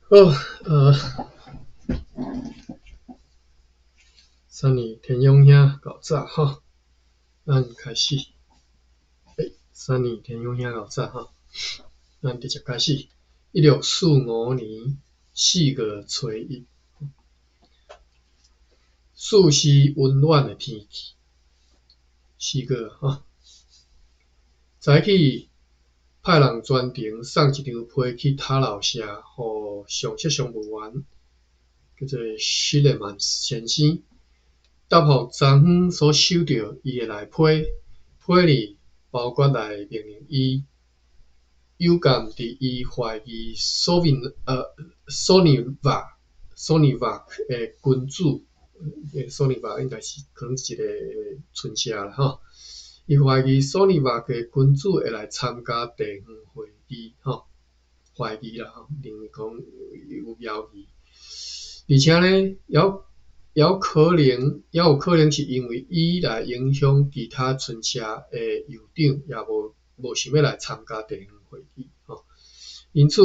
好，三年天勇兄够早吼，咱开始。欸，三年天勇兄够早吼，咱直接开始。1645年4月初1，四时温暖的天气，四月吼，早起派人专程送一张批去塔楼社，予上席商务员叫做施勒曼先生，答复昨昏所收到伊的内批，批里包括来命令伊有鉴伫伊怀疑索尼瓦的君主，索尼瓦应该是可能是一个村社啦吼。伊怀疑索尼瓦的君主会来参加地方会议吼，怀疑啦吼，认为讲有犹疑，而且呢，也有可能是因为伊来影响其他村社的酋长，也无想欲来参加地方会议吼，因此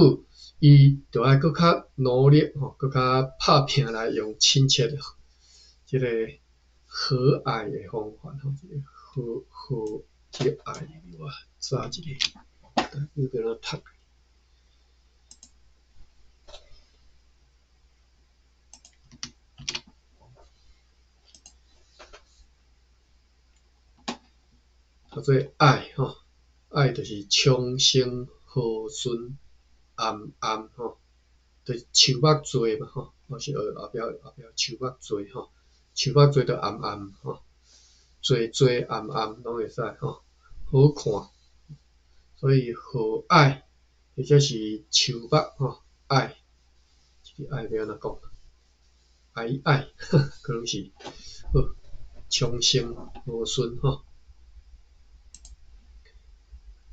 伊就爱阁较努力吼，阁较拍拼来用亲切这个和蔼的方法吼，这个和和这个爱，我查一下，你欲按怎读？读做爱吼，爱就是长生和顺暗暗吼，就是树木济嘛吼，我是学后壁后壁树木济吼，树木济就暗暗吼，济济暗暗拢会使吼，好看，所以和蔼或者是树木吼，爱，这个爱欲按怎讲？爱爱，可能是好长生和顺吼。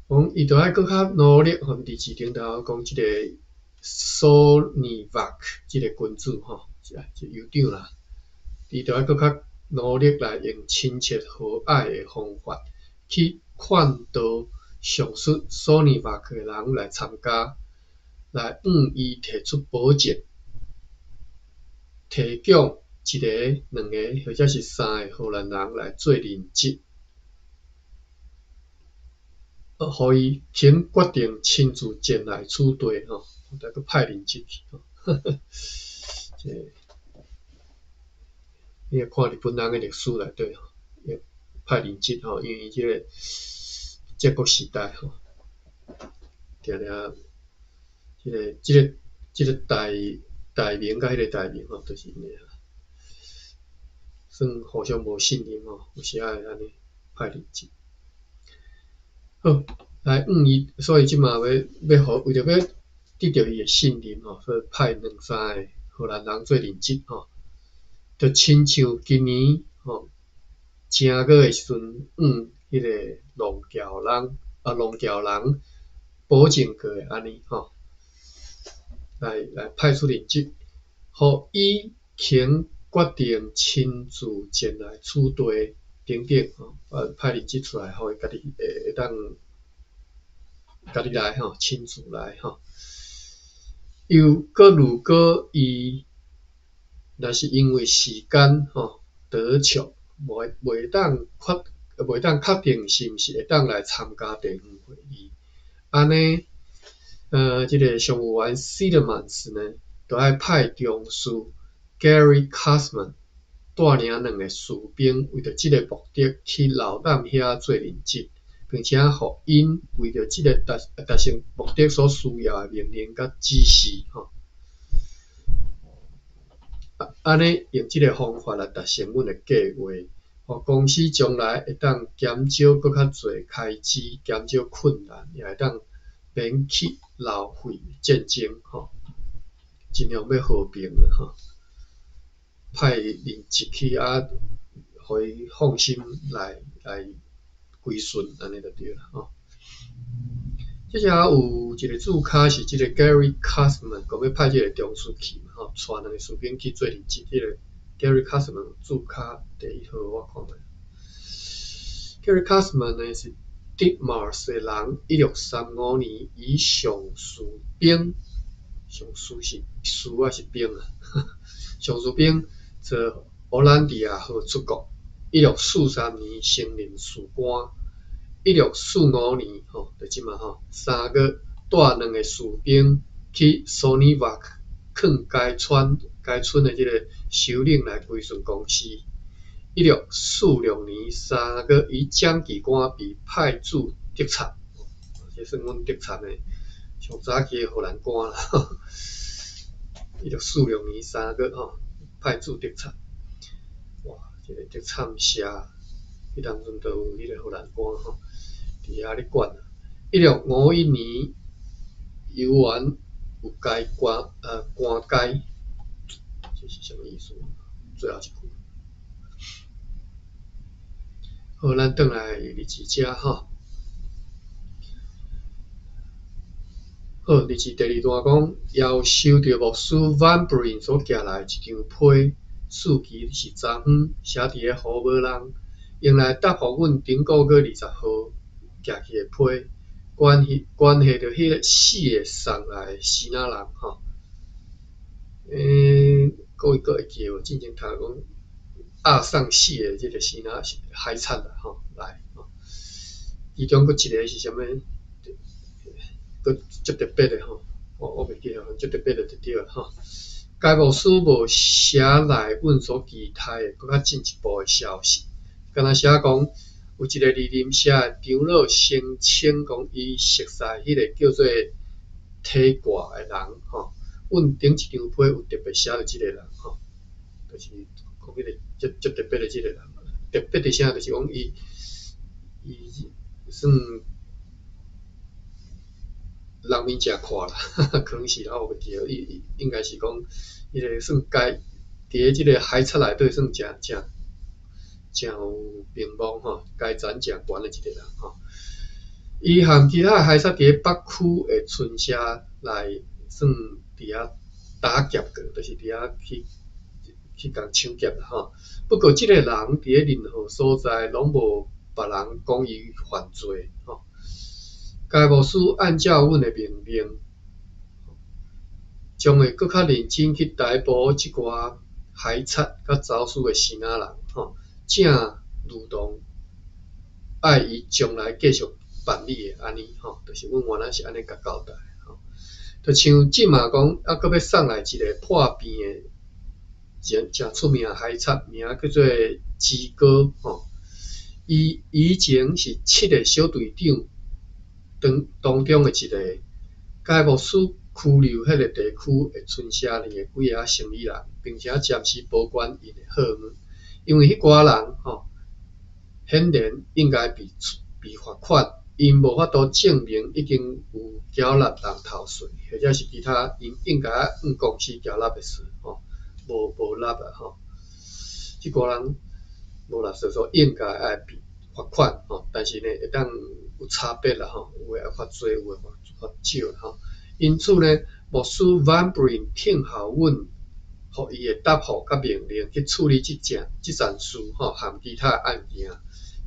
讲伊著爱阁较努力吼，伫市顶头讲这个索尼瓦这个君主吼，这酋长啦，伊著爱阁较努力来用亲切和蔼的方法去劝导上述索尼瓦的人来参加，来向伊提出保证，提供一个、两个或者是三个荷兰人来做人质。予伊肯决定亲自前来此地吼，再阁派人质去吼。这个，你看日本人的历史内底吼，派人质吼，因为这个战国时代吼，定定这个大明佮彼个大明吼，就是按呢啊，算互相无信任吼，有时仔会按呢派人质。好，来向伊，所以这马欲欲予为著欲得著伊的信任吼，所以派两三个荷兰人做人质吼，就亲像今年吼正月的时阵，向彼个龙桥人保证过的按呢吼，来派出人质，予伊肯决定亲自前来此地。等等吼，派人质出来，予伊家己会当家己来吼，亲自来吼。又阁如果伊若是因为时间吼得错，袂当确定是毋是会当来参加地方会议，按呢，这个商务员施勒曼斯呢，就爱派中士 Gary Cusman 带领两个士兵，为著这个目的去老胆遐做人质，并且予𪜶为著这个达成目的所需要的命令佮指示吼。按呢用这个方法来达成阮的计划，予公司将来会当减少阁较济开支，减少困难，也会当免去浪费战争吼，尽量欲和平啦吼。派人质去啊，予伊放心来归顺，按呢就对啦吼。这遮有一个注脚是这个 Gary Cusman，讲欲派这个中士去嘛吼，带两个士兵去做人质。这个 Gary Cusman 注脚第一号我看觅。Gary Cusman 呢是 Ditmars 的人，1635年以上士兵上士是士抑是兵啊？上士兵坐荷蘭迪亞號出國。1643年升任士官。1645年吼，就這馬吼，3月帶兩个士兵去蘇尼瓦囥該村該村的這个首領來歸順公司。1646年3月，以掌旗官被派駐德插，這算阮德插的上早期的荷蘭官啦。1646年3月吼，派駐德插，哇！這个德參社，彼當陣就有彼个荷蘭官吼，佇遐咧管。1651年，猶原有該官階，這是啥物意思？最後一句。好，咱轉來日誌遮吼。好，日誌第二段講，猶收著牧師 Van Bruyn 所寄來一張批，書記是昨昏寫佇咧荷無人，用來答覆阮頂個月20號寄去的批，關係著彼个四个送來的支那人吼。各位閣會記無？進前讀講押送四个這个支那海賊啦吼來吼，其中閣一个是啥物？閣足特別的吼，我袂記得，足特別的就對了吼。該牧師無寫來阮所期待的閣較進一步的消息，敢若寫講有一个離林社的長老聲稱講伊熟似彼个叫做提掛的人吼。阮頂一張批有特別寫著這个人吼，就是講彼個足足特別的這个人，特別佇啥？就是講伊算人面誠闊啦，可能是啦，我袂記得，伊應該是講，彼个算該佇咧這个海賊內底算誠誠誠有名望吼，階層誠懸的一个人吼。伊和其他海賊佇咧北區的村社內算佇遐打劫過，就是佇遐去共搶劫啦吼。不過這个人佇咧任何所在攏無別人講伊犯罪吼。該牧師按照阮的命令，將會閣較認真去逮捕這寡海賊佮走私的支那人吼，正如同愛伊將來繼續辦理的按呢吼，就是阮原來是按呢共交代吼。就像這馬講，猶閣欲送來一个破病的誠出名的海賊，名叫做芝哥吼。伊以前是七个小隊長當中的一个，該牧師拘留彼个地區的村社裡的幾个生理人，並且暫時保管𪜶的貨物，因為彼寡人吼，顯然應該被罰款，𪜶無法度證明已經有繳納人頭稅，或者是其他𪜶應該愛向公司繳納的稅吼，無納啊吼，這寡人無納稅，所以應該愛被罰款吼，但是呢，會當有差別啦吼，有的愛罰濟，有的罰少啦吼。因此呢，牧師 Van Bruyn 聽候阮予伊的答覆佮命令去處理這件事吼，和其他案件，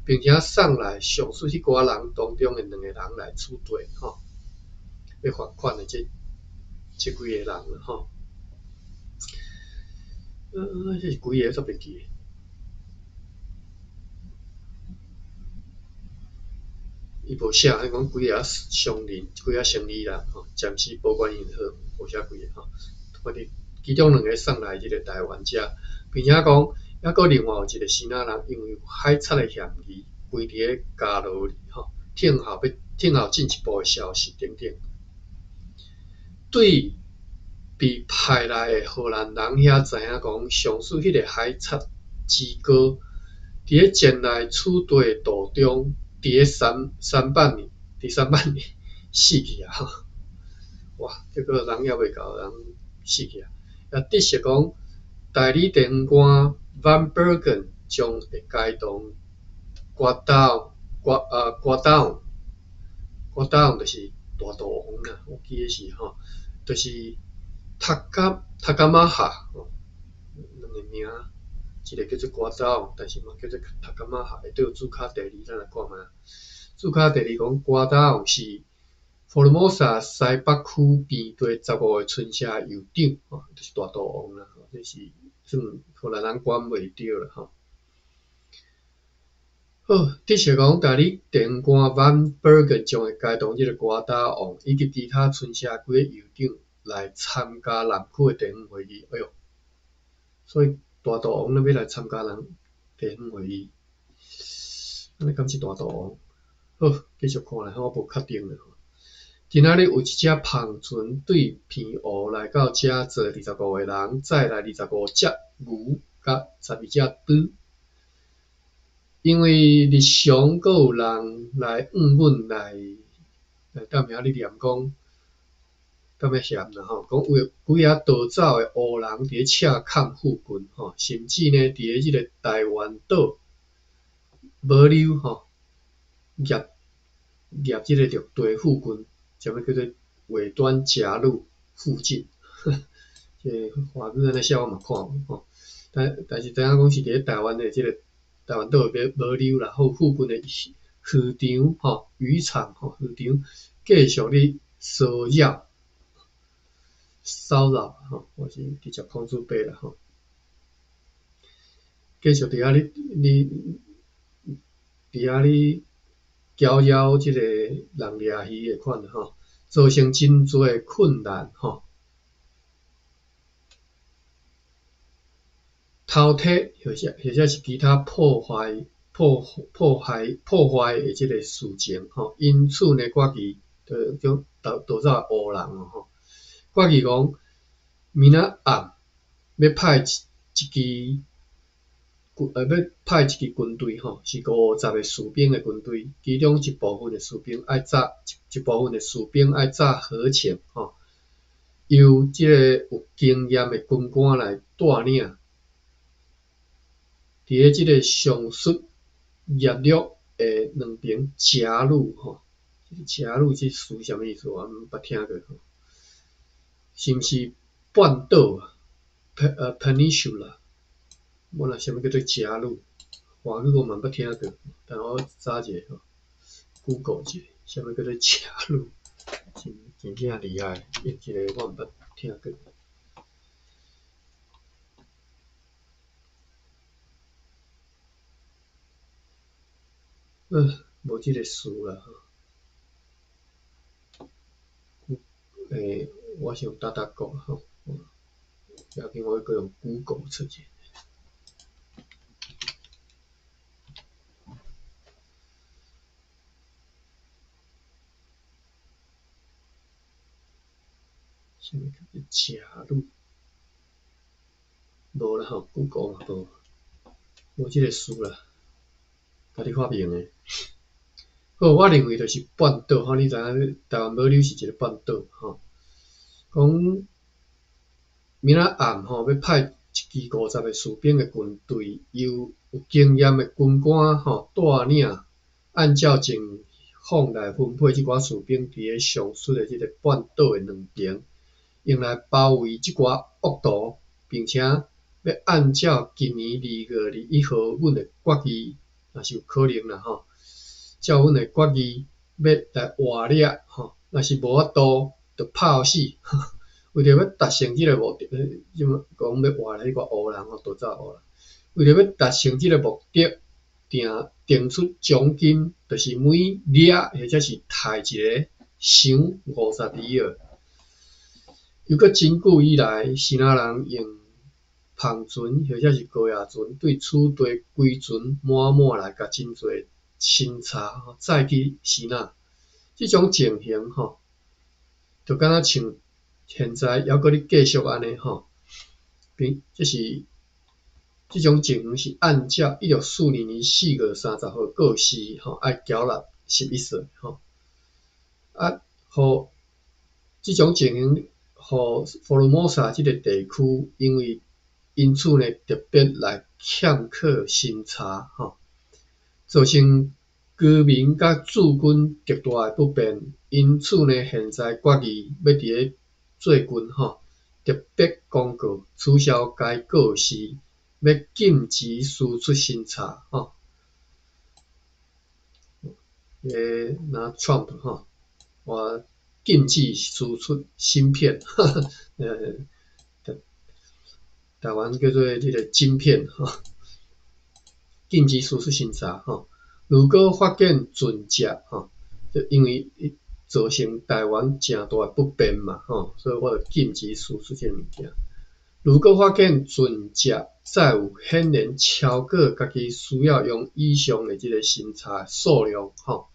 並且送來上述彼寡人當中的兩个人來處斷吼，欲罰款的這幾个人啦吼。這是幾个煞袂記。伊無寫，伊講幾个商人，幾个生理人吼，暫時保管𪜶貨，無寫幾个吼。反正其中兩个送來這個台灣遮，並且講，猶閣另外有一個支那人，因為有海賊的嫌疑，關佇咧監牢裡吼，聽候進一步的消息等等。對被派來的荷蘭人遐知影講，上述彼个海賊之哥，佇咧前來處斷的途中。佇咧三半年，佇三半年死去啊！哇，結果人猶未到，人死去啊！也得悉講，代理地方官 Van Bergen 將會偕同瓜島，就是大肚王啦，我記得是吼，就是塔加馬哈，兩个名，一个叫做瓜島，但是嘛叫做塔加馬哈，會對主卡第二，咱來看覓。主卡第二講瓜島是福爾摩沙西北區邊第15个村社酋長，吼，就是大肚王啦，這是算荷蘭人管袂著啦，吼。好，特色講，代理地方官 Van Bergen 將會偕同這个瓜達王以及其他村社幾个酋長來參加南區的地方會議。哎喲，所以大肚王咧欲來參加人地方會議，按呢敢是大肚王？好，繼續看啦，我無確定啦。今仔日有一隻帆船對澎湖來到遮載25個人，載來25隻牛佮12隻豬。因為日常閣有人來向阮來來踮遐咧念講，踮遐嫌啦吼，講有幾仔逃走的烏人佇咧赤崁附近吼，甚至呢佇咧這个台灣島保留吼，夾夾這个陸地附近，啥物叫做尾端夾路附近，這个華語按呢寫我嘛看無吼，但是知影講是佇咧台灣的這个。台灣島的保留啦，好附近的漁場吼、漁場吼、漁場繼續咧騷擾、騷擾吼，我是直接空珠白啦吼，繼續佇遐咧咧佇遐咧攪擾這個人掠魚的款吼，造成真濟的困難吼。偷提或者是其他破壞、破破壞、破壞的這个事情吼，因此呢，決議就種逃逃走的烏人吼，決議講明仔暗欲派一一支軍，欲派一支軍隊吼，是50个士兵的軍隊，其中一部分的士兵愛紮一部分的士兵愛紮河前吼，由這个有經驗的軍官來帶領。佇咧這个上述業略的兩爿夾路吼，夾路這詞啥物意思？我毋捌聽過吼。是毋是半島啊？Peninsula，無啦，啥物叫做夾路？華語我嘛毋捌聽過，等我查一下吼，Google 一下，啥物叫做夾路？真真正厲害，用這个我毋捌聽過。無這个詞啦吼。我是用DuckDuckGo吼，要緊我閣用 Google 出者。啥物叫做夾路？無啦吼，Google 嘛無，無這個詞啦，家己發明的。好，我認為就是半島吼，你知影台灣保留是一個半島吼。講明仔暗吼，欲派一支50个士兵的軍隊，由有經驗的軍官吼帶領，按照情況來分配這寡士兵佇咧上述的這個半島的兩爿，用來包圍這寡惡徒，並且欲按照今年2月21號阮的決議，若是有可能啦吼。照阮的決議，欲來活掠吼，若是無法度，就拍死。為著欲達成這個目的，這麼講欲活掠彼寡烏人吼，逃走烏人。為著欲達成這個目的，定定出獎金，就是每掠或者是刣一個賞50里爾。又閣真久以來，支那人用帆船或者是高壓船對此地歸船滿滿來共真濟新茶吼載去支那，這種情形吼，就敢若像現在猶閣咧繼續按呢吼，並這是這種情形是按照1642年4月30號告示吼，愛繳納11稅吼，啊，予這種情形，予福爾摩沙這個地區，因為因此呢特別來欠缺新茶吼。造成居民佮駐軍極大的不便，因此呢，現在決議欲佇咧最近吼特別公告取消該告示，欲禁止輸出新茶吼。彼个若 Trump 吼，我禁止輸出芯片，台灣叫做這个晶片，吼，禁止輸出審查，吼。如果發現船隻，吼，就因為造成台灣誠大的不便嘛，吼，所以我就禁止輸出這个物件。如果發現船隻載有顯然超過家己需要用以上的這个審查數量，吼，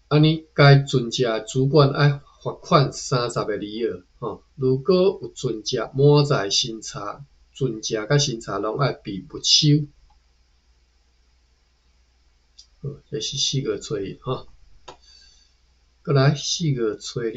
按呢該船隻的主管愛罰款30个里爾，吼。如果有船隻滿載審查，船隻佮審查攏愛被沒收。好，這是四月初一，吼。閣來四月初二。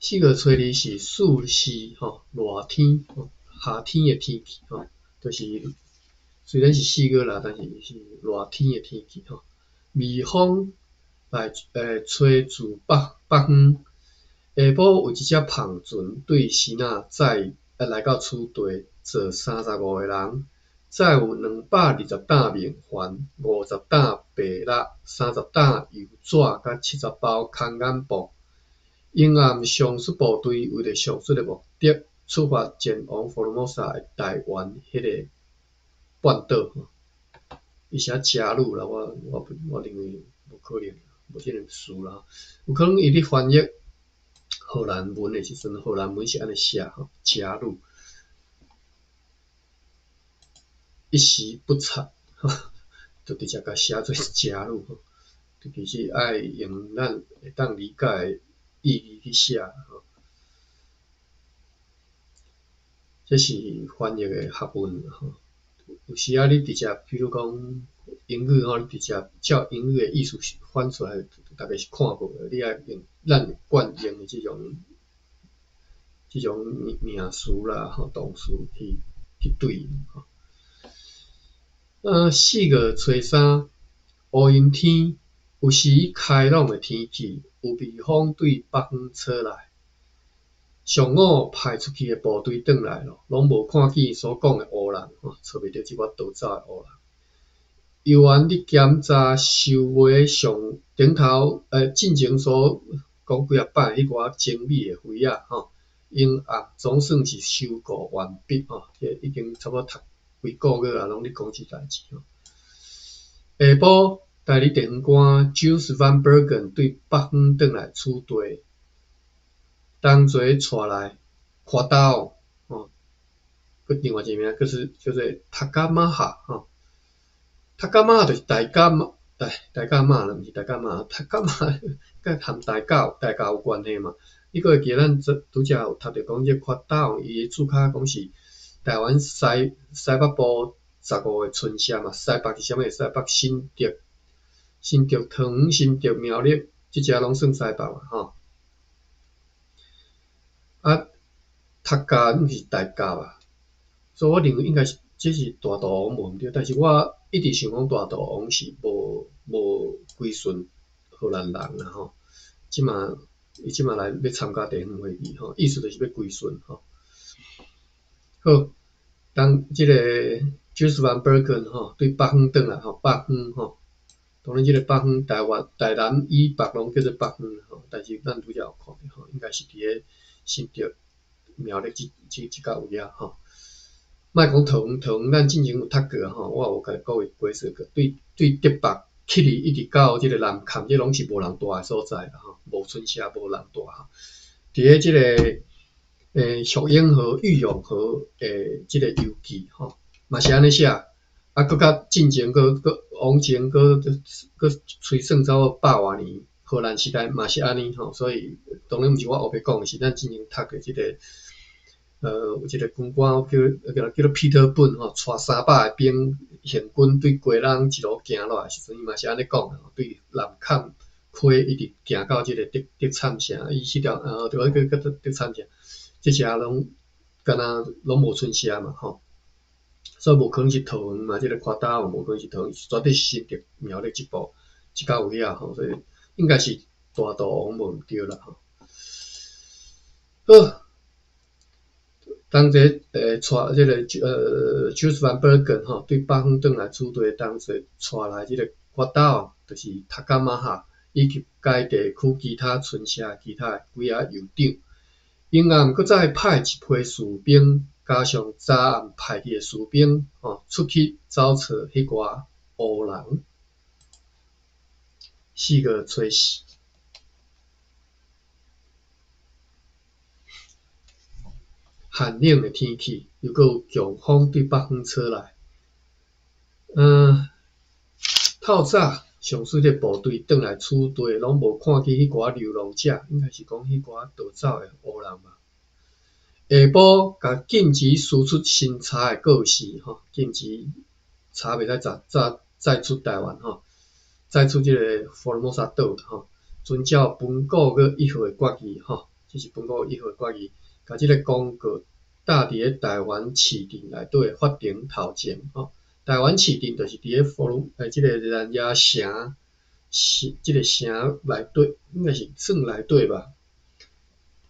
四月初二是四時，吼，熱天，吼，夏天的天氣，吼，就是雖然是四月啦，但是是熱天的天氣，吼。微風來吹自北北方，下晡有一隻帆船對支那載來到此地，坐35个人，載有220擔麵糰、50擔白蠟、30擔油紙佮70包空眼布。英暗上述部隊為著上述的目的，出發前往福爾摩沙的台灣彼个半島。伊寫加入啦，我認為無可能，無這个事啦。有可能伊咧翻譯荷蘭文的時陣，荷蘭文是按呢寫吼，加入一時不察，就直接共寫做加入吼。其實愛用咱會當理解的意義去寫吼。這是翻譯的學問吼。有時仔你直接，比如講英語吼，你直接照英語的意思翻出來，逐家是看無的。你愛用咱慣用的這種名詞啦、吼動詞去對吼。四月初三，烏陰天，有時開朗的天氣，有微風對北方吹來。上午派出去的部隊轉來咯，攏無看見所講的烏人，吼，揣袂著這寡逃走的烏人。猶原咧檢查收尾上頂頭，進前所講幾仔擺彼寡精美的花仔，吼，𪜶暗總算是收購完畢，吼，這已經差不多讀幾个月啊，攏咧講這代誌，吼。下晡，代理地方官 Jules Van Bergen 對北方轉來此地。同齊帶來誇大王，吼，閣另外一個名，閣是叫做塔加馬哈，吼，塔加馬就是大甲媽，大甲媽啦，毋是大甲媽，塔加馬佮含大甲有關係嘛？你閣會記得咱拄才有讀著講，這誇大王伊的祖卡講是台灣西北部15個村社嘛，西北是啥物？西北新竹、新竹桃園、新竹苗栗，這遮攏算西北嘛，吼。啊，讀甲毋是大甲吧？所以我認為應該是這是大肚王無毋對，但是我一直想講大肚王是無歸順荷蘭人啦吼。這馬伊這馬來欲參加地方會議吼，意思就是欲歸順吼。好，當這個 Jules Van Bergen 吼對北方轉來吼，北方吼，當然這個北方台灣、台南以北攏叫做北方吼，但是咱拄才有看著吼，應該是佇咧新竹、苗栗這這個位仔吼。莫講桃園，桃園咱進前有讀過吼，我有共各位解釋過，對竹北起去一直到這個南崁，這攏是無人蹛的所在啦吼，無村社，無人蹛吼。佇咧這個玉英河、玉永河的這個遊記吼，嘛是按呢寫。啊，閣較進前，閣往前，閣推算差不多百外年，荷蘭時代嘛是按呢吼，所以當然毋是我烏白講，是咱進前讀的這個，有一個軍官叫做 Peter Boone 吼，帶300個兵行軍對基隆一路行落來時陣，伊嘛是按呢講的吼，對南崁溪一直行到這個竹塹城，伊彼條對，叫竹塹城，這遮攏敢若攏無村社嘛吼。所以無可能是桃園嘛，這個誇大王無可能是桃園，絕對是新竹苗栗這部這個位仔吼，所以應該是大肚王無毋對啦吼。好，當齊帶這個Jules van Bergen 吼，對北方轉來此地，同齊帶來這個決鬥王，就是塔加馬哈，以及該地區其他村社其他幾仔酋長。英暗閣再派一批士兵，加上昨暗派去的士兵，吼，出去走揣彼寡烏人。4月初4，寒冷的天氣，又閣有強風對北方吹來。透早上水這部隊轉來此地，攏無看見彼寡流浪者，應該是講彼寡逃走的烏人吧。下晡共禁止輸出新茶的告示，吼，禁止茶袂使再出台灣，吼，再出這个福爾摩沙島，吼。遵照本國閣一號的決議，吼，這是本國一號的決議，共這个公告貼佇咧台灣市鎮內底的法庭頭前，吼。台灣市鎮就是佇咧福隆，這个南亚城，是這个城內底，應該是算內底吧。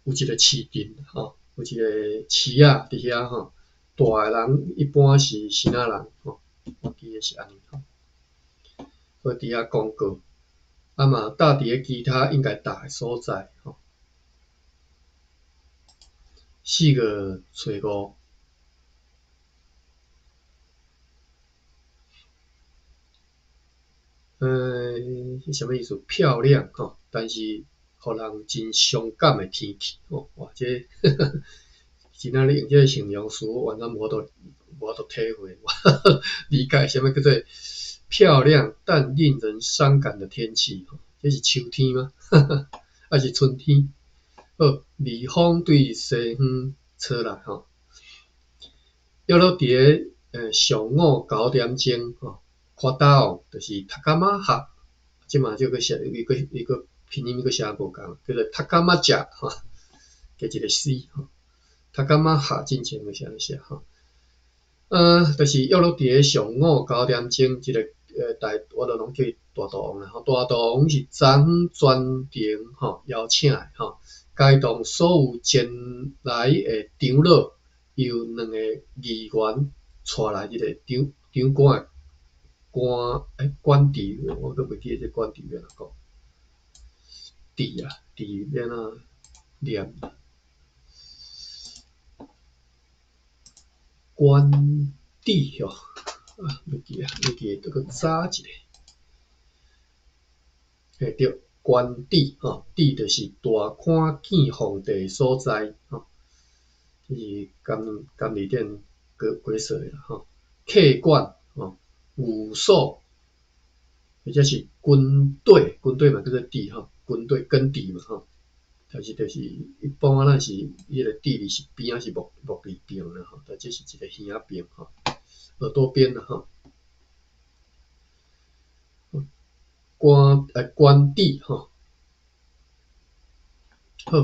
有一個市鎮，吼，有一個市仔佇遐吼，大的人一般是支那人，吼，我記得是按呢吼。所以佇遐公告，啊嘛貼佇咧其他應該貼的所在，吼。4月初5。是啥物意思？漂亮吼，但是予人真傷感的天氣吼，哇！這真正你用這个形容詞，我完全無法度，無法度體會，理解啥物叫做漂亮但令人傷感的天氣吼，這是秋天嗎？還是春天？好，微風對西方吹來吼，約落佇咧上午9點鐘吼。決鬥王就是塔加馬哈，這馬這個寫，伊閣伊閣拼音閣寫無仝，叫做塔加馬遮吼，加一個 C 吼，塔加馬哈進前就是按呢寫吼。就是約落佇咧上午9點鐘，這個大，我就攏叫伊大肚王啦吼。大肚王是昨昏專程吼邀請的吼，該黨所有前來的長老由兩個議員帶來這個長官的。官邸，我閣袂記得這官邸欲按怎講，邸啊，邸欲按怎念？官邸吼，啊，袂記啊，袂記得，閣查一下。嘿，對，官邸吼，邸就是大官見皇帝的所在吼，這是監理店過說的啦吼，客館吼。寓所，或者是軍隊，軍隊嘛叫做地吼，軍隊耕地嘛吼，但是就是一般咱是伊个地理是邊仔是木字邊啦吼，但這是一個耳仔邊吼，耳朵邊啦吼。官邸吼，好，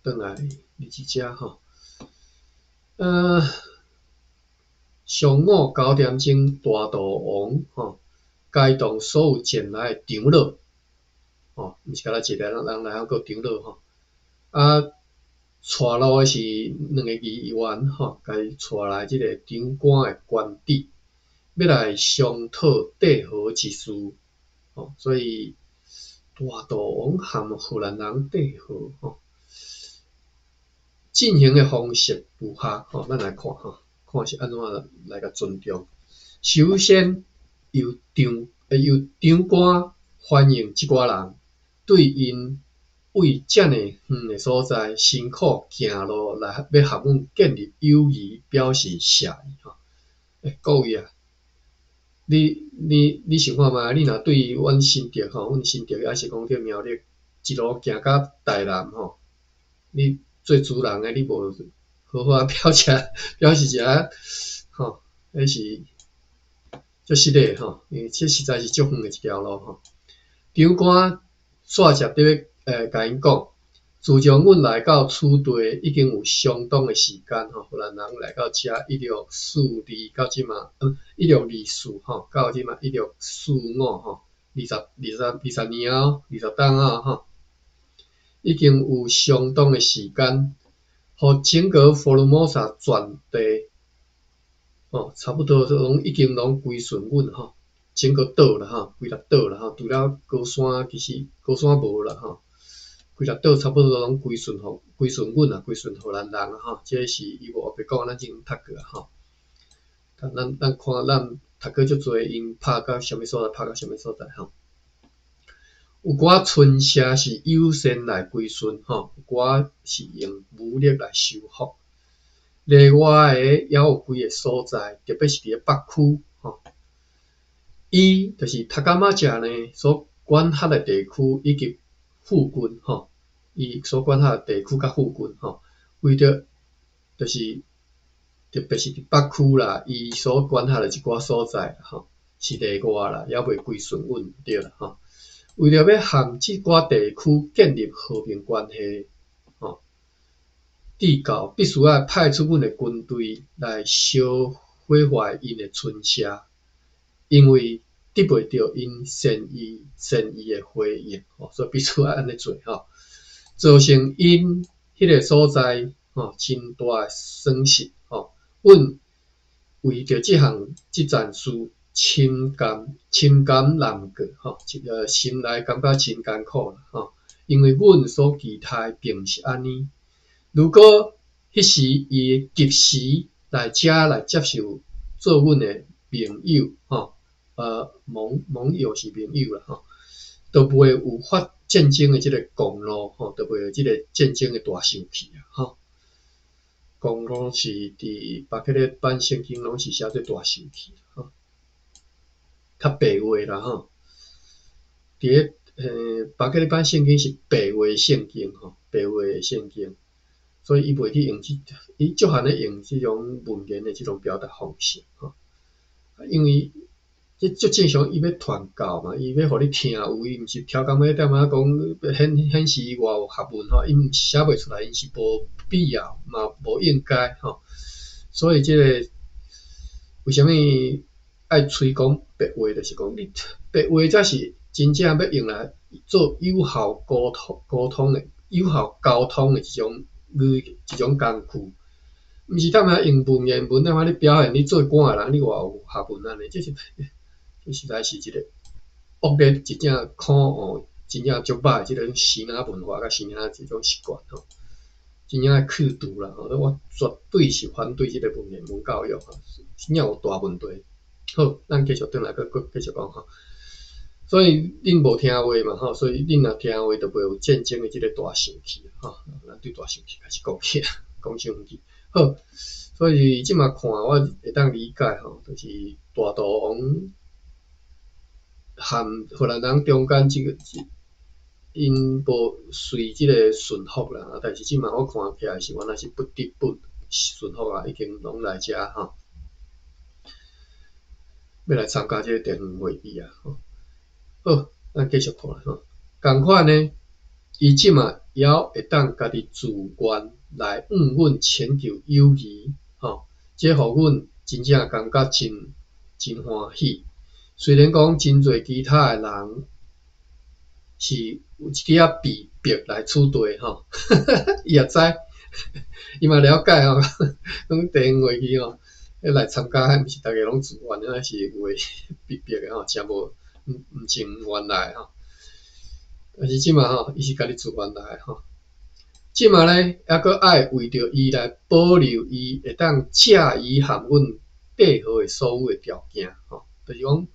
轉來二這遮吼，上午9點鐘，大肚王吼，該黨所有前來的長老，吼，毋是干焦一个人來，還閣有長老吼。啊，帶路的是兩個議員吼，共伊帶來這個長官的官邸，欲來商討締和一事，吼，所以大肚王含荷蘭人締和吼，進行的方式如下吼，咱來看吼。看是按怎來共尊重。首先由長官歡迎這寡人，對𪜶為遮爾遠的所在辛苦行路來欲和阮建立友誼表示謝意吼。各位啊，你想看覓？你若對阮新竹吼，阮新竹抑是講佇苗栗一路行到台南吼，你做主人的你無好好仔表示一下，吼，彼是足失禮吼，因為這實在是足遠的一條路吼。長官煞接佇咧，共𪜶講，自從阮來到此地已經有相當的時間吼，荷蘭人來到遮1642到這馬，1624吼，到這馬1645吼，20年啊，20冬啊吼，已經有相當的時間。予整个福爾摩沙全地，吼，差不多攏已經攏歸順阮吼，整個島啦吼，規粒島啦吼，除了高山，其實高山無啦吼，規粒島差不多攏歸順予歸順阮啊，歸順荷蘭人啊吼，這是伊無黑白講，咱之前讀過啊吼。咱咱看咱讀過足濟，𪜶拍到啥物所在，拍到啥物所在吼。有寡村社是友善來歸順吼，有寡是用武力來收復。例外的猶有幾个所在，特別是佇咧北區吼。伊就是塔加馬遮呢所管轄的地區以及附近吼，伊所管轄的地區佮附近吼，為著就是特別是佇北區啦，伊所管轄的一寡所在吼，是例外啦，猶未歸順阮對啦吼。為著欲和這寡地區建立和平關係，吼，帝教必須愛派出阮的軍隊來燒毀壞𪜶的村社，因為得袂著𪜶善意善意的回應，吼，所以必須愛按呢做吼，造成𪜶彼个所在吼真大的損失吼。阮為著這項這件事，深感深感難過吼，心內感覺真艱苦啦吼，因為阮所期待並毋是按呢。如果彼時伊會及時來遮來接受做阮的盟友吼，盟盟友是盟友啦吼，就袂有發戰爭的這个公怒吼，就袂有這个戰爭的大生氣啊吼。公怒是佇巴克禮版聖經攏是寫做大生氣吼。較白話啦吼，佇咧巴克禮版聖經是白話聖經吼，白話的聖經，所以伊袂去用這，伊足罕咧用這種文言的這種表達方式吼，因為這足正常，伊欲傳教嘛，伊欲予你聽有，伊毋是超工欲踮遐講顯顯示伊偌有學問吼，伊毋是寫袂出來，𪜶是無必要嘛，無應該吼，所以這个為啥物愛催講白話，就是講你白話才是真正欲用來做有效溝通、溝通的、有效溝通的一種語、一種工具，毋是踮遐用文言文踮遐咧表現你做官的人，你偌有學問按呢？這是這實在是一个惡劣、真正可惡、真正足歹的這種生仔文化佮生仔這種習慣吼，真正愛去除啦吼！我絕對是反對這个文言文教育吼，真正有大問題。好，咱繼續轉來，閣閣繼續講吼。所以恁無聽話嘛吼，所以恁若聽話，就袂有戰爭的這个大生氣吼。咱對大生氣開始講起，講傷遠去。好，所以這馬看我會當理解吼，就是大肚王和荷蘭人中間這個，𪜶無隨這個順服啦，但是這馬我看起來是原來是不得不順服啊，已經攏來遮吼。欲來參加這个地方會議啊！吼，好，咱繼續看吼。仝款呢，伊這馬猶會當家己自願來向阮請求友誼，吼，這予阮真正感覺真真歡喜。雖然講真濟其他的人是有一點仔被迫來處地吼，伊也知，伊嘛了解吼，講地方會議吼。欲來參加，毋是逐个攏自願的，是有的被迫的吼，誠無毋毋情願來吼。但是這馬吼，伊是家己自願來吼。這馬呢，猶閣愛為著伊來保留伊會當藉伊和阮締和的所有的條件吼，就是講，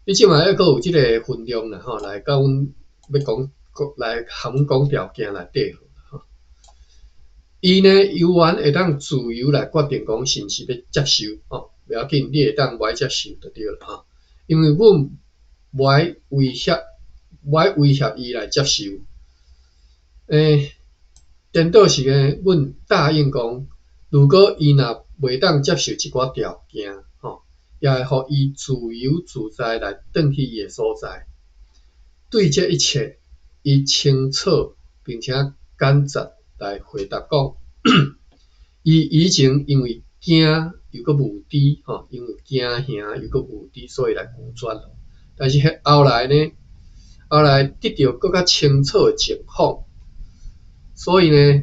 你這馬猶閣有這个分量啦吼，來佮阮欲講講來和阮講條件來締和。伊呢，猶原會當自由來決定講是毋是欲接受吼，袂要緊，你會當無愛接受就對了吼。因為阮無愛威脅，無愛威脅伊來接受。顛倒是呢，阮答應講，如果伊若袂當接受這寡條件吼，也會予伊自由自在來轉去伊的所在。對這一切，伊清楚並且簡捷來回答講，伊以前因為驚又閣無知吼，因為驚嚇又閣無知，所以來拒絕。但是後來呢，後來得著閣較清楚的情況，所以呢，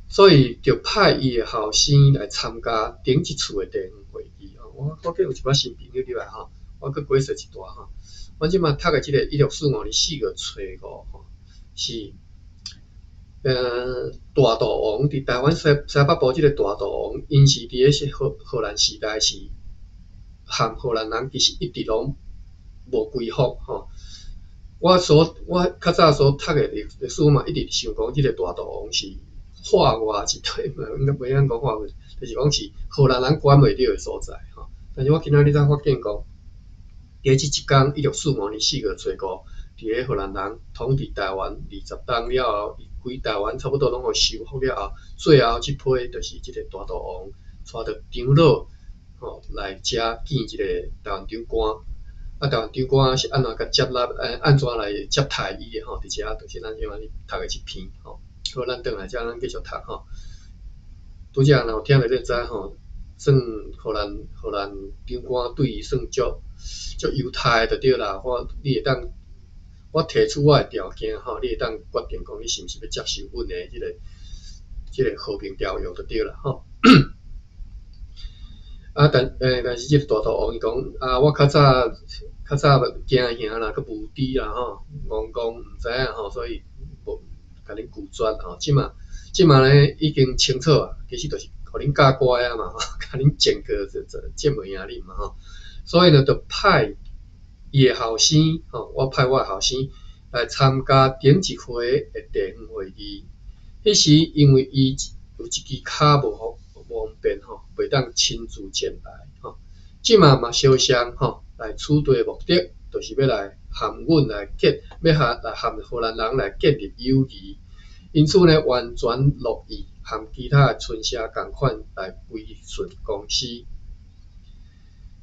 所以就派伊的後生來參加頂一次的地方會議吼。我發覺有一寡新朋友入來吼，我閣解說一段吼。阮這馬讀的這个1645年4月初五吼，是大肚王佇台灣西北部這个大肚王，𪜶是佇咧是荷蘭時代是和荷蘭人其實一直攏無歸服吼。我較早所讀的歷史嘛，一直想講這个大肚王是化外一塊，應該袂曉講化外，就是講是荷蘭人管袂著的所在吼。但是我今仔日才發現講，佇咧這一工1645年4月初五，佇咧荷蘭人統治台灣20冬了後，伊規台灣差不多攏予收復了後，最後這批就是這個大肚王帶著長老吼來遮見這個台灣長官。啊，台灣長官是按怎共接納？按怎來接待伊的吼？佇遮就是咱這擺讀的這篇吼。好，咱轉來遮，咱繼續讀吼。拄才若有聽著，你知吼，算荷蘭長官對伊算足足優待就對啦。我你會當，我提出我的條件吼，你會當決定講你是毋是欲接受阮的這個和平條約就對啦吼。啊，但是這個大肚王伊講啊，我較早驚嚇啦，閣無知啦吼，戇戇毋知影吼，所以無共恁拒絕吼。這馬呢已經清楚啊，其實就是予恁教乖啊嘛，共恁戰過就戰袂贏恁嘛吼。所以呢，就派伊的後生吼，我派我的後生來參加頂一回的地方會議。彼時因為伊有一支跤無方便吼，袂當親自前來吼。這馬嘛相像吼，來此地的目的，就是欲來和阮來建，欲和來和荷蘭人來建立友誼。因此呢，完全樂意和其他的村社仝款來歸順公司。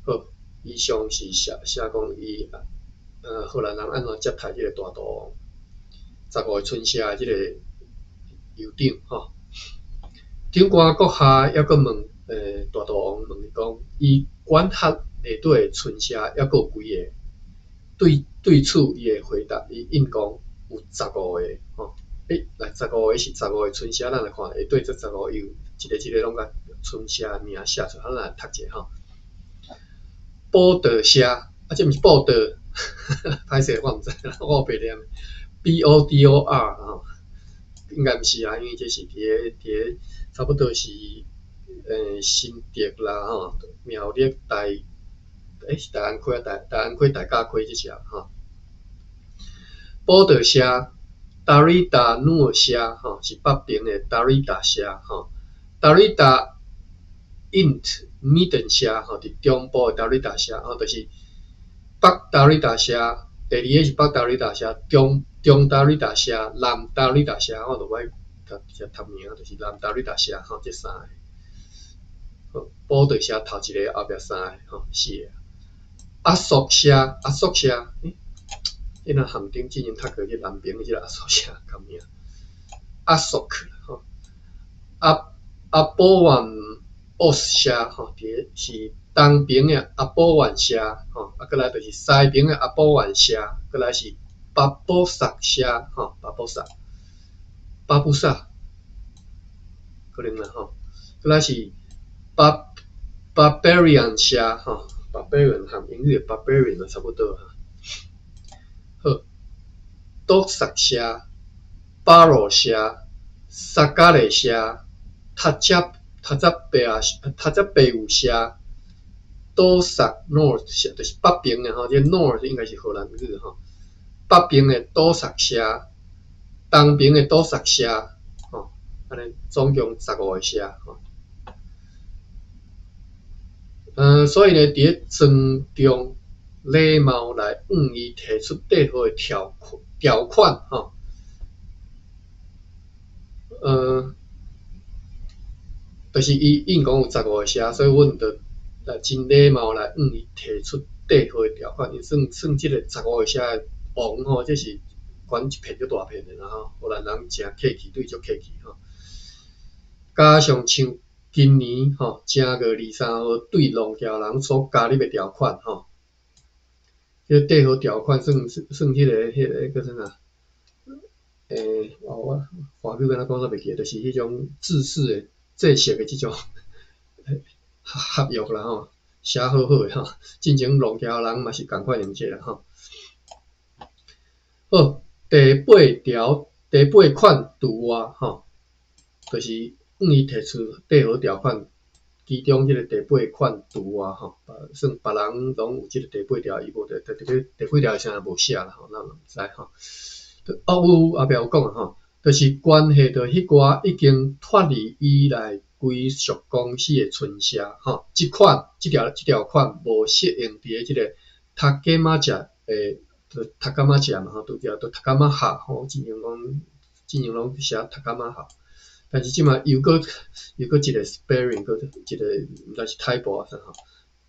好，以上是寫講伊荷蘭人按怎接待這個大肚王，15個村社的這個酋長吼。長官閣下猶閣問大肚王問伊講，伊管轄內底的村社猶閣有幾個？對此伊的回答，伊應講有十五個吼。來十五個是十五個村社，咱來看下底這十五個有一个一个攏共村社的名寫出來，咱來讀者吼。寶島社，啊，這毋是報道，歹勢我毋知，我白念，BODOR 吼，應該毋是啊，因為這是佇咧差不多是新竹啦吼，苗栗大，是大安溪啊，大安溪大甲溪這隻吼。寶島社、達瑞達努爾社吼，是北邊的達瑞達社吼，達瑞達 int 米頓社吼，佇中部的達瑞達社吼，就是北達瑞達社，第二个是北達瑞達社，中達瑞達社、南達瑞達社，我就愛讀直接讀名，就是南達瑞達社吼，這三个。好，寶島社頭一个，後壁三个，吼，四个。阿索社，阿索社，你若含頂之前讀過這南邊的這個阿索社，共名。阿索克吼，阿波灣奧斯社吼，佇咧是東邊的阿波灣社吼，啊，過來就是西邊的阿波灣社，過來是巴布薩社吼，巴布薩，巴布薩，可能啦吼，過來是 Barbarian 社吼，Barbarian 含英語的 Barbarian 嘛差不多哈。好，多薩社、巴羅社、薩加雷社、塔扎塔扎貝烏社、多薩 North 社，就是北邊的吼，這 North 應該是荷蘭語吼。北邊的多薩社，東邊的多薩社，吼，按呢總共15個社吼。所以呢，佇咧莊重禮貌來向伊提出締好的條款吼。就是伊應講有十五個社，所以阮就來真禮貌來向伊提出締好的條款。因算算這個十五個社的王吼，這是管一片足大片的啦吼，荷蘭人誠客氣，對足客氣吼。加上像今年吼正月23號對龍橋人所加入的條款吼，這個締好條款算算彼個叫啥？哦，我華語敢若講煞袂記得，就是彼種制式的制式的這種合約啦吼，寫好好的吼。進前廊橋人嘛是仝款用這個吼。好，第八條第八款除外吼，就是向伊提出締合條款，其中這个第八款除外吼，算別人攏有這个第八條，伊無第八條啥無寫啦吼，咱嘛毋知吼。哦，有後壁有講吼，就是關係著彼寡已經脫離伊來歸屬公司的村社吼，這款這條這條款無適用佇咧這个讀家馬食的，讀家馬食嘛吼，拄則都讀家馬學吼，進前講進前攏寫讀家馬學。但是這馬又閣又閣一個 spelling，閣一個毋知是 typo 抑啥吼。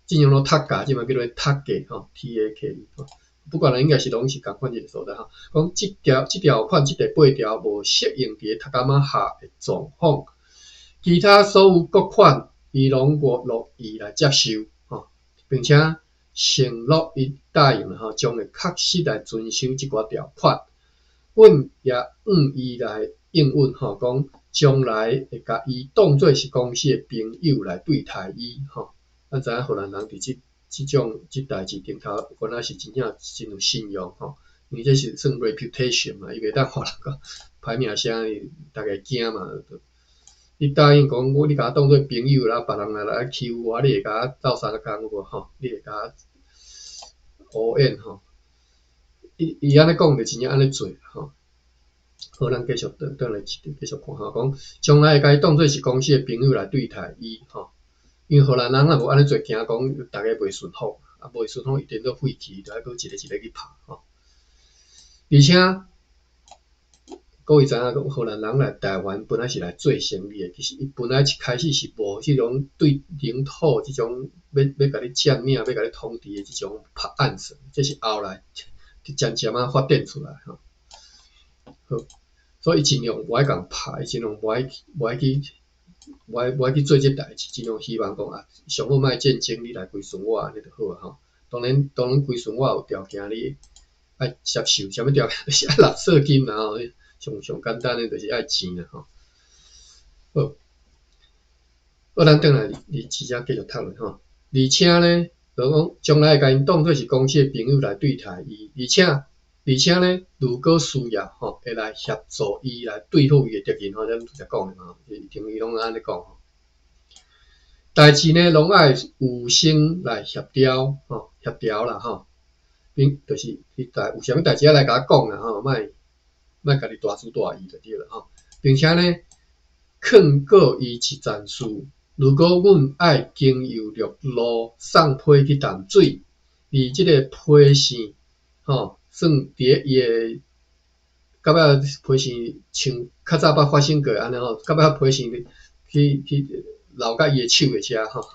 進前攏讀家，這馬叫做讀家吼，T A K E 吼。不管啦，應該是攏是仝款一個所在吼。講這條這條款這第八條無適用佇咧讀家馬學的狀況，其他所有各款伊攏樂意來接受吼，並且承諾伊答應吼，將會確實來遵守這寡條款。阮也向伊來應允吼，講將來會共伊當做是公司的朋友來對待伊吼。咱知影荷蘭人佇這這種這代誌頂頭，原來是真正真有信用吼，因為這是算 reputation 嘛，伊袂當予人講歹名聲，逐家驚嘛。你答應講我，你共我當做朋友啦，別人若來欺負我，你會共我鬥相共有無吼？你會共我烏演吼？伊伊按呢講就真正按呢做吼。好，咱繼續轉轉來繼續看吼，講將來會共伊當做是公司的朋友來對待伊吼。因為荷蘭人若無按呢做，驚講逐家袂順服，啊袂順服，一定閣廢去，就愛閣一個一個去拍吼。而且各位知影講，荷蘭人來台灣本來是來做生意的，其實伊本來一開始是無彼種對領土這種欲欲共你佔領、欲共你統治的這種拍暗算，這是後來漸漸仔發展出來吼。好，所以伊盡量無愛共拍，伊盡量無愛無愛去無愛無愛去做這代誌，盡量希望講啊，上好莫戰爭，你來歸順我按呢就好啊吼。當然，當然歸順我有條件，你愛接受，啥物條件？就是愛納稅金啦吼。上上簡單的就是愛錢啦吼。好，好，咱轉來佇這遮繼續讀落吼。而且呢，就講將來會共𪜶當做是公司的朋友來對待伊，而且而且呢，如果需要吼，會來協助伊來對付伊的敵人吼，咱拄才講的吼，一定伊攏按呢講吼。代誌呢，攏愛預先來協調吼，協調啦吼，並就是伊代有啥物代誌愛來共我講啦吼，莫莫家己大主大意就對了吼。並且呢，勸告伊一件事：如果阮愛經由陸路送批去淡水，而這个批線吼，算佇咧伊的到尾批線像較早捌發生過按呢吼，到尾批線去去留甲伊的手的遮吼，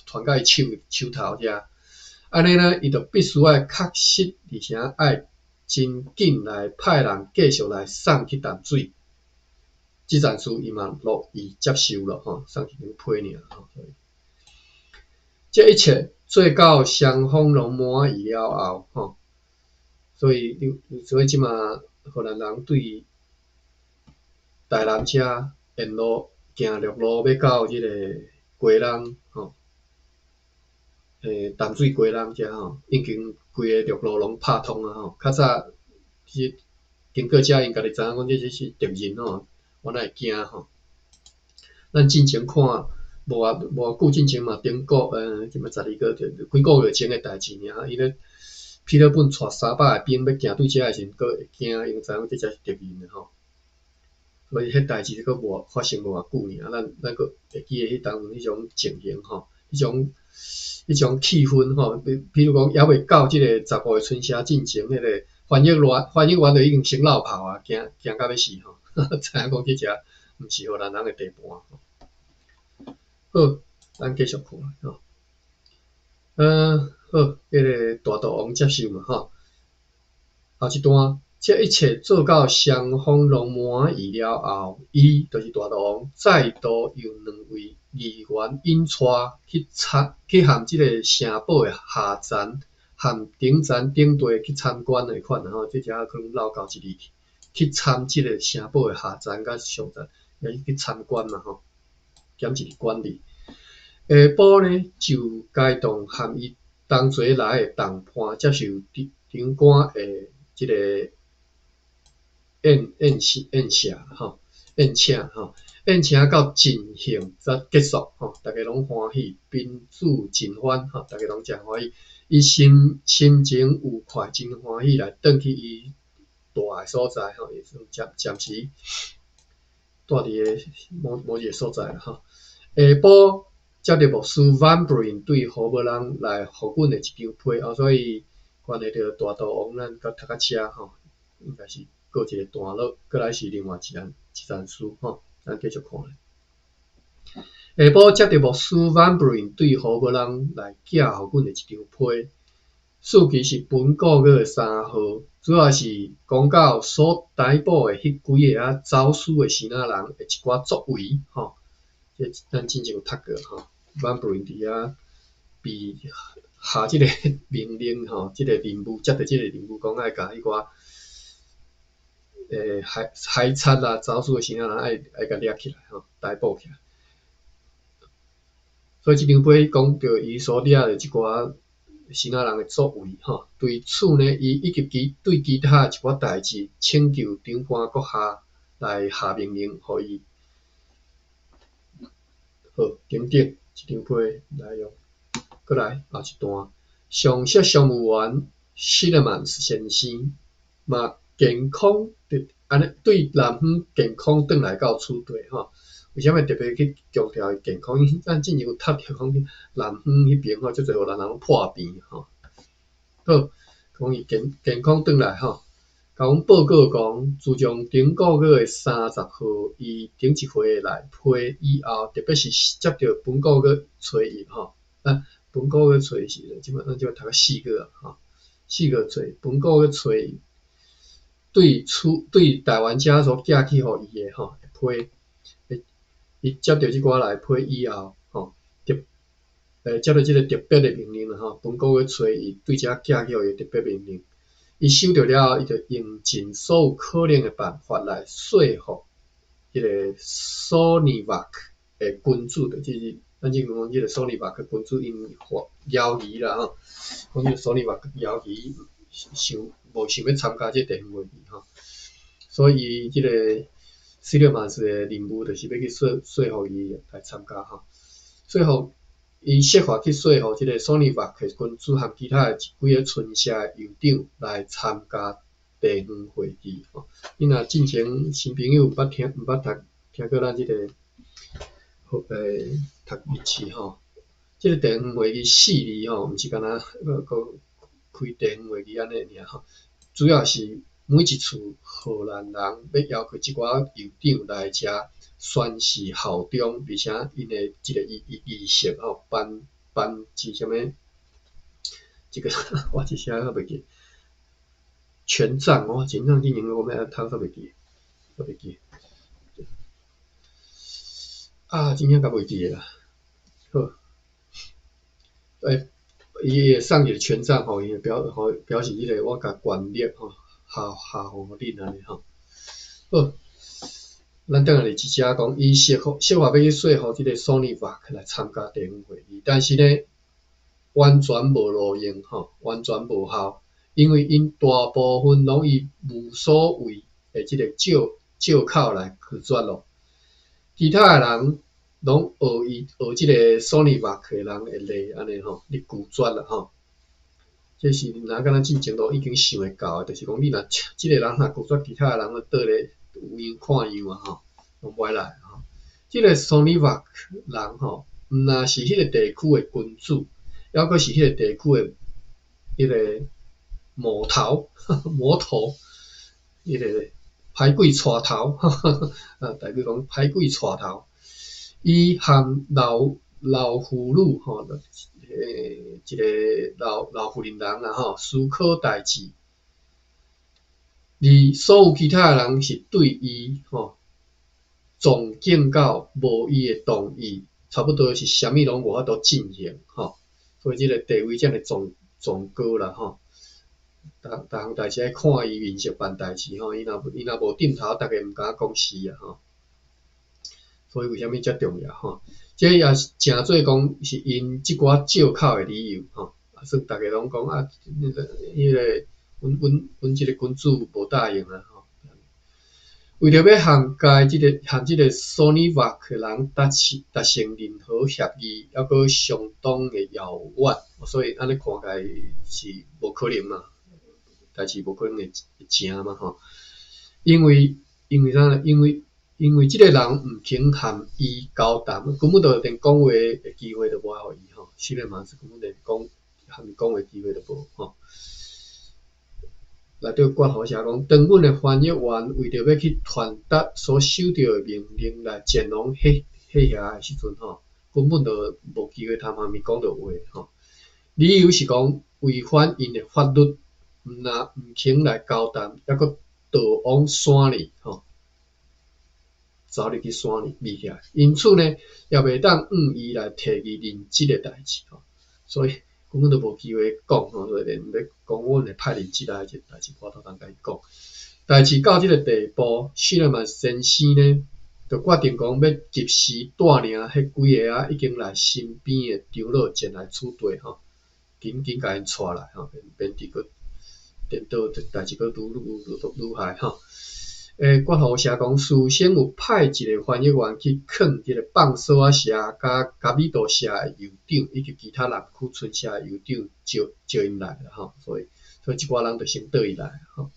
傳甲伊手手頭遮，按呢呢，伊就必須愛確實，而且愛真緊來派人繼續來送去淡水。這件事伊嘛樂意接受了吼，送一張批爾吼。這一切做到雙方攏滿意了後吼，所以你所以這馬荷蘭人對台南遮沿路行陸路欲到這个基隆吼，淡水基隆遮吼，已經規个陸路攏拍通啊吼。較早其實經過遮，𪜶家己知影講這是敵人吼，原來會驚吼。咱進前看無偌無偌久進前嘛，頂個這馬12個幾個月前的代誌爾，伊咧彼得本帶300個兵欲行對遮的時陣，閣會驚，因為知影講這才是敵人的吼。所以彼代誌閣無發生無偌久爾，咱咱閣會記得彼當陣彼種情形吼，彼種彼種氣氛吼。比如講，猶未到這個15個春社進前，彼个翻譯員翻譯員就已經先落跑啊，驚驚甲欲死吼，知影講這遮毋是荷蘭人的地盤吼。好，咱繼續看吼。好，彼个大肚王接受嘛吼。後一段，這一切做到雙方攏滿意了後，伊就是大肚王，再度由兩位議員引帶去參去和這个城堡的下層和頂層頂地去參觀的款吼，這遮可能落到一字去，去參這个城堡的下層佮上層，也是去參觀嘛吼，兼一个管理。下晡呢，就該動含伊同齊來的同伴接受長官的這个宴宴席宴席吼，宴請吼，宴請到盡興才結束吼，逐家攏歡喜，賓主盡歡吼，逐家攏誠歡喜。伊心心情愉快，真歡喜來轉去伊蹛的所在吼，伊算暫暫時蹛佇个某某一个所在啦吼。下晡接著牧師 Van Bruin 對何無人來予阮的一張批哦，所以關係著大肚王咱佮讀到遮吼，應該是過一個段落，過來是另外一層一層書吼，咱繼續看。下晡接著牧師 Van Bruin 對何無人來寄予阮的一張批，數期是本個月的3號，主要是講到所逮捕的彼幾个仔走私的支那人的一寡作為吼。這咱之前有讀過吼，Van Bruin 佇遐被下這個命令吼，這個任務接著這個任務，講愛共彼寡海海賊啦、走私的支那人愛愛共掠起來吼，逮捕起來。所以這張批講著伊所掠的這寡支那人的作為吼，對此呢，伊以及其對其他一寡代誌，請求長官閣下來下命令，予伊好等等，這張批內容。閣來後一段，上席商務員 Schilleman 先生嘛健康佇按呢對南方健康轉來到此地吼。為啥物特別去強調伊健康？因為咱之前有讀著講南方彼邊吼，足濟予人攏破病吼。好，講伊健健康轉來吼，共阮報告講，自從頂個月的30號，伊頂一回來批以後，特別是接著本個月初一吼，啊，本個月初一是這擺咱這擺讀到4月啊，吼，4月初，本個月初一，對處對台灣遮所寄去予伊的吼批，伊接著這寡來批以後，吼，特接著這個特別的命令啦吼，本個月初一對遮寄去予伊特別命令，伊收著了後，伊就用盡所有可能的辦法來說服彼個索尼瓦克的君主，就是咱之前講這個索尼瓦克君主𪜶猶豫啦吼，講這個索尼瓦克猶豫想無想欲參加這個地方會議吼，所以這個西勒曼斯的任務就是欲去說說服伊來參加吼，說服伊設法去說服這個索尼瓦克君主和其他的幾个村社的酋長來參加地方會議吼。你若進前新朋友毋捌聽毋捌讀聽過咱這個讀日誌吼，這個地方會議四字吼，毋是干焦講開地方會議按呢爾吼，主要是每一次荷蘭人欲要求這寡酋長來遮宣誓效忠，而且𪜶的這個儀儀儀式吼，頒頒是啥物？這個我一時仔猶袂記，權杖哦，權杖之前我欲讀煞袂記，煞袂記。啊，真正共袂記啦。好，伊會送一個權杖予伊，表予表示這個我共權力吼，下下予恁按呢吼。好，咱轉來佇這遮講，伊設法設法欲去說服這個索尼瓦克來參加地方會議，但是呢，完全無路用吼，完全無效，因為𪜶大部分攏以無所謂的這個借借口來拒絕咯。其他的人攏學伊學這個索尼瓦克的人的例按呢吼，咧拒絕啦吼。這是若敢若進前都已經想會到的，就是講你若這個人若拒絕，其他的人就倒咧有樣看樣啊吼，攏無愛來吼。這個索尼瓦克人吼，毋若是彼個地區的君主，猶閣是彼個地區的彼個魔頭，魔頭，彼個歹鬼帶頭，啊，台語講歹鬼帶頭。伊和老老婦女吼，一個老老婦人人啦吼，思考代誌，而所有其他的人是對伊吼崇敬到無伊的同意，差不多是啥物攏無法度進行吼。所以這個地位遮爾崇崇高啦吼。逐逐項代誌愛看伊面色辦代誌吼，伊若無點頭，逐家毋敢講是啊吼。所以為啥物遮重要吼？這也是誠做講是𪜶這寡藉口的理由吼。啊，算逐家攏講啊，彼個阮這个君主無答應啊吼。為著欲涵蓋這个和這个蘇尼瓦克人達成任何協議，猶閣相當的遙遠，所以按呢看起來是無可能嘛，代誌無可能會成嘛吼。因為啥呢？因為這个人毋肯和伊交談，根本就連講話的機會都無愛予伊吼。雖然嘛是根本連講和伊講話機會都無吼。內底括號寫講，當阮的翻譯員為著欲去傳達所收著的命令來前往彼遐的時陣吼，根本就無機會通和伊講著話吼。理由是講違反𪜶的法律，毋若毋肯來交談，猶閣逃往山裡吼，走入去山裡秘起來。因此呢，也袂當向伊來提議任職的代誌吼，所以根本就無機會講吼，所以連欲講阮會派任職啊，這代誌無法度通共伊講。代誌到這个地步，謝勒曼先生呢，就決定講欲及時帶領彼幾个啊已經來身邊的長老前來此地吼，緊緊共𪜶帶來吼，免得閣顛倒，代誌閣愈愈愈害吼。括號寫講，事先有派一个翻譯員去勸這个放索仔社佮加米多社的酋長，以及其他南區村社的酋長，召召𪜶來啦吼，所以這寡人就先倒伊來吼。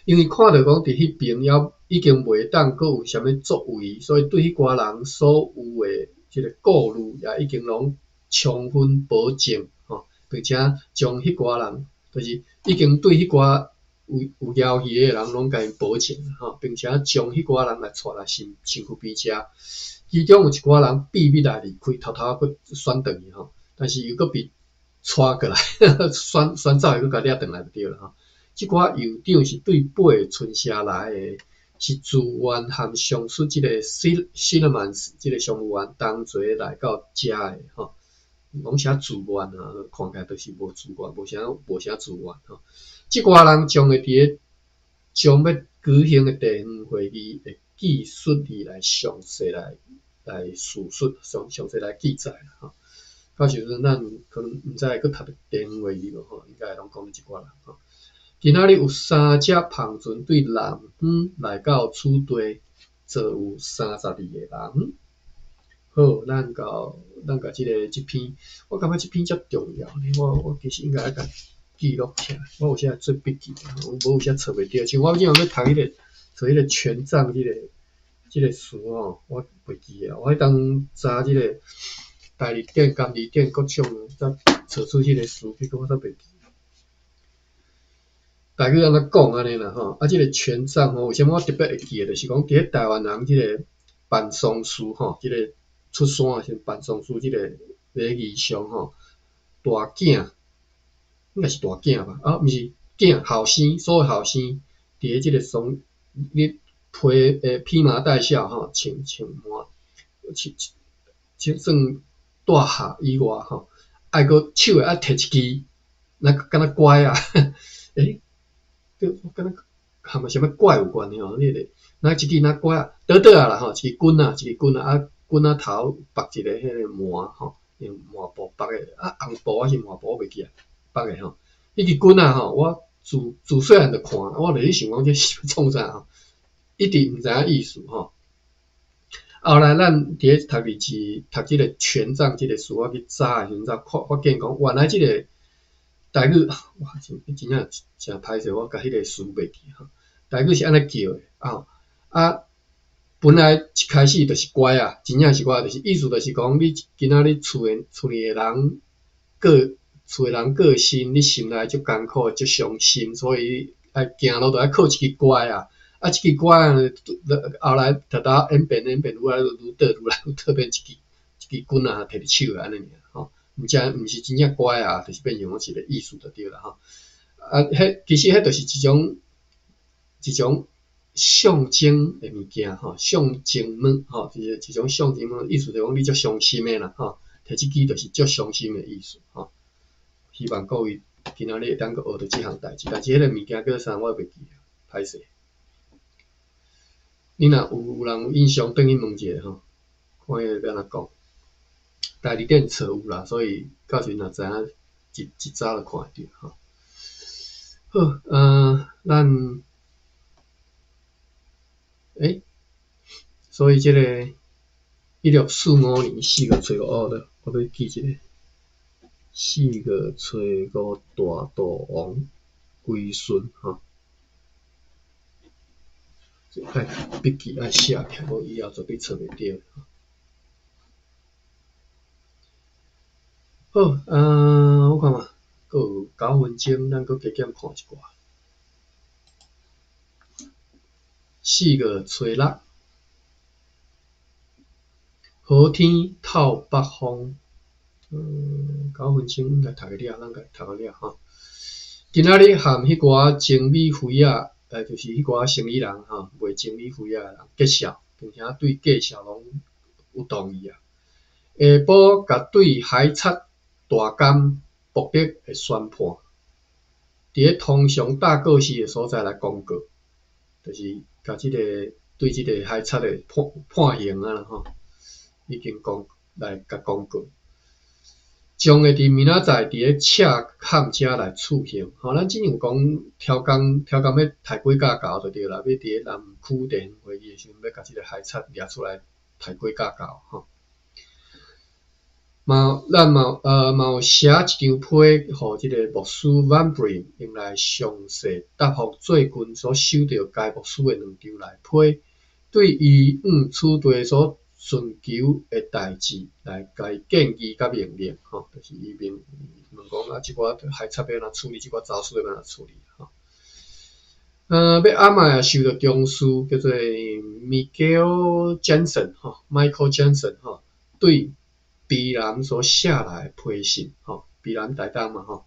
因為看著講佇彼爿猶已經袂當閣有啥物作為，所以對彼寡人所有的這个顧慮也已經攏充分保證吼，並且將彼寡人，就是已經對彼寡有枵魚的人攏共𪜶保證吼，並且將彼寡人來帶來身軀邊遮，其中有一寡人秘密來離開，偷偷閣旋轉去吼，但是又閣被帶過來，旋旋走去閣共掠轉來就對了吼。這寡酋長是對八个村社來的，是自願和上述這个謝勒曼這个商務員同齊來到遮的吼，攏寫自願啊，看起來就是無自願，無啥自願吼。這寡人將會佇咧將欲舉行的地方會議的記述裡來詳細來敘述，詳細來記載啦吼。到時陣咱可能毋知會閣讀地方會議無吼，應該攏講這寡人吼。今仔日有三隻帆船對南方來到此地，座有32個人。好，咱共這篇，我感覺這篇遮重要，我其實應該愛共記錄起來。我有時愛做筆記，無有時找袂著。像我這樣欲讀彼個權杖這個詞吼，我袂記得。我彼當查這个大字典、金字典各種，才找出彼個詞，結果我煞袂記。大概按呢講按呢啦吼，啊，這个權杖吼，為啥物我特別會記得？就是講佇咧台灣人這个辦喪事吼，這个出山的時陣辦喪事這个禮儀上吼，大囝應該是大囝吧？啊，毋是囝，後生，所有後生佇咧這个喪，你披麻戴孝吼，穿滿，穿算大孝以外吼，愛閣手會愛提一支，若敢若拐仔，欸，對，敢若含啥物拐有關係吼？彼个，若一支若拐仔，短短仔啦吼，一支棍仔，一支棍仔，啊，棍仔頭縛一个彼个麻吼，用麻布縛的，啊，紅布還是麻布，我袂記啊，縛的吼。彼支棍仔吼，我自細漢就看，我就咧想講這是創啥吼，一直毋知影意思吼。後來咱佇咧讀字詞，讀這个權杖這个詞，我去查的時陣，才發現講，原來這个台語，哇，真正誠歹勢，我共彼个詞袂記吼。台語是按呢叫的啊，啊，本來一開始就是拐仔，真正是拐仔，就是意思就是講，你今仔日厝的人過身，你心內足艱苦、足傷心，所以愛行路就愛靠一支拐仔。啊，這支拐仔後來逐逐演變演變，愈來愈短，愈來愈短，變一支一支棍仔提佇手的按呢爾吼。毋正毋是真正拐仔，就是變成講一個意思就對啦吼。啊，彼其實彼就是一種象徵的物件吼，象徵物吼，就是一種象徵物，意思就是講你足傷心的啦吼，提這支就是足傷心的意思吼。希望各位今仔日會當閣學著這項代誌，但是彼個物件叫啥，我袂記，歹勢。你若有人有印象，轉去問一下吼，看伊會欲按怎講。大字典冊有啦，所以到時若知影一一早就看會著吼。好，咱，欸，所以這個1645年4月初五哦，我欲記一下。4月初五大肚王歸順吼。愛筆記愛寫起來，無以後絕對揣袂著。好，我看覓，閣有9分鐘，咱閣加減看一寡。4月初六，好天透北風。9分鐘應該讀會了，咱共讀予了吼。今仔日和彼寡精米肥仔，就是彼寡生意人吼，賣精米肥仔的人結痟，並且對價數攏有同意啊。下晡共對海賊大監博德的宣判，佇咧通常搭告示的所在來公告，就是共這個對這個海賊的判刑啊吼，已經講來共公告。將會佇明仔載佇咧赤坎遮來處刑。吼，咱之前有講，超工超工欲刣幾架猴就對啦，欲佇咧南區地方會議的時陣，欲共這個海賊掠出來刣幾架猴吼。嘛，咱嘛嘛有寫一張批，予這個牧師 Van Brim 用來詳細答覆最近所收著該牧師的兩張內批，對伊往此地所尋求的代誌來共伊建議佮命令，吼，就是伊問問講啊，這寡海賊欲按怎處理，這寡走私欲按怎處理，吼。欲暗仔也受著中士叫做 Miguel Johnson，吼，Michael Johnson，吼，對卑南所寫來的批信，吼，卑南台東嘛，吼。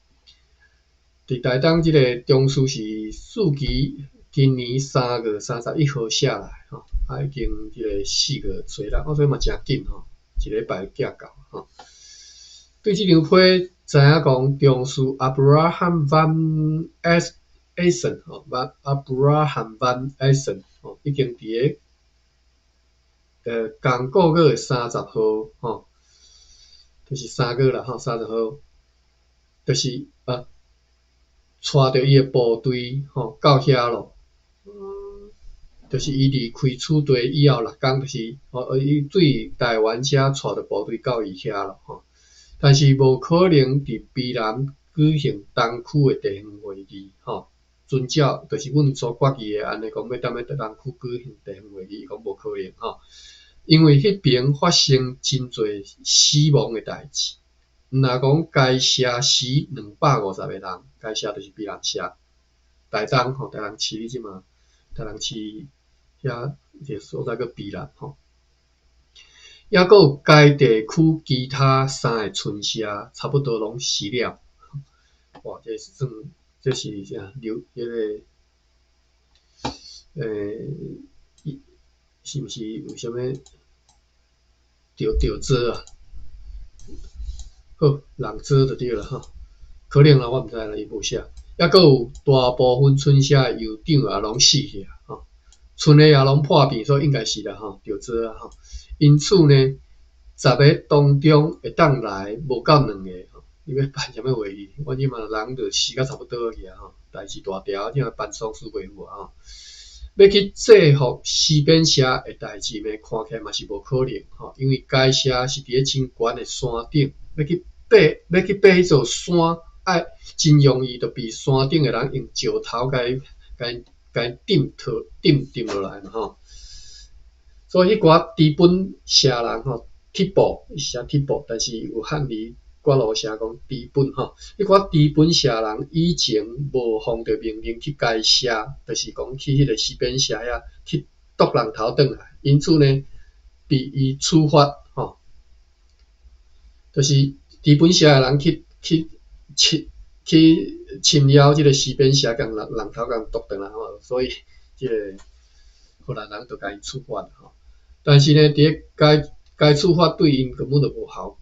佇台東這个中士是四期今年3月31號寫來，吼，啊已經這个4月初六，我說嘛誠緊吼，一禮拜寄到吼。對這張批，知影講中士 Abraham Van Essen 吼，Abraham Van Essen 吼，已經佇咧仝個月的30號吼，就是3月啦吼，30號，就是啊，帶著伊的部隊吼到遐咯，就是伊離開此地以後6工，就是吼，伊對台灣遮帶著部隊到伊遐咯吼，但是無可能佇卑南舉行東區的地方會議吼，遵照就是阮所決議的按呢講，欲踮咧東區舉行地方會議，伊講無可能吼，因為彼爿發生真濟死亡的代誌，毋若講該社死250個人，該社就是卑南社，台東吼，台南市你這馬，台南市遐一个所在叫卑南吼，抑閣有該地區其他三个村社差不多攏死了，哇，這算這是啥？流彼个，是毋是有啥物著著災啊？好，人災就對啦吼，可能啦，我毋知啦，伊無寫。抑閣有大部分村社的酋長也攏死去啊，吼，村的也攏破病，所以應該是啦吼，著災啊吼。因此呢，10個當中會當來無夠兩个吼，你欲辦啥物會議？阮這馬人就死甲差不多去啊吼，代誌大條，這馬辦喪事袂有啊吼。欲去制服西邊社的代誌呢，看起來嘛是無可能吼，因為該社是佇咧真懸的山頂，欲去爬彼座山，愛真容易就被山頂的人用石頭共共共釘套釘釘落來嘛吼。所以彼寡知本社人吼，鐵布伊是寫鐵布，但是有漢字括號寫講知本吼，彼寡知本社人以前無奉著命令去該社，就是講去彼个西邊社遐去啄人頭轉來，因此呢，被伊處罰吼，就是知本社的人去去侵去侵擾這个西邊社，共人人頭共啄轉來吼，所以這个荷蘭人就共伊處罰吼。但是呢，佇咧該該處罰對𪜶根本就無效果。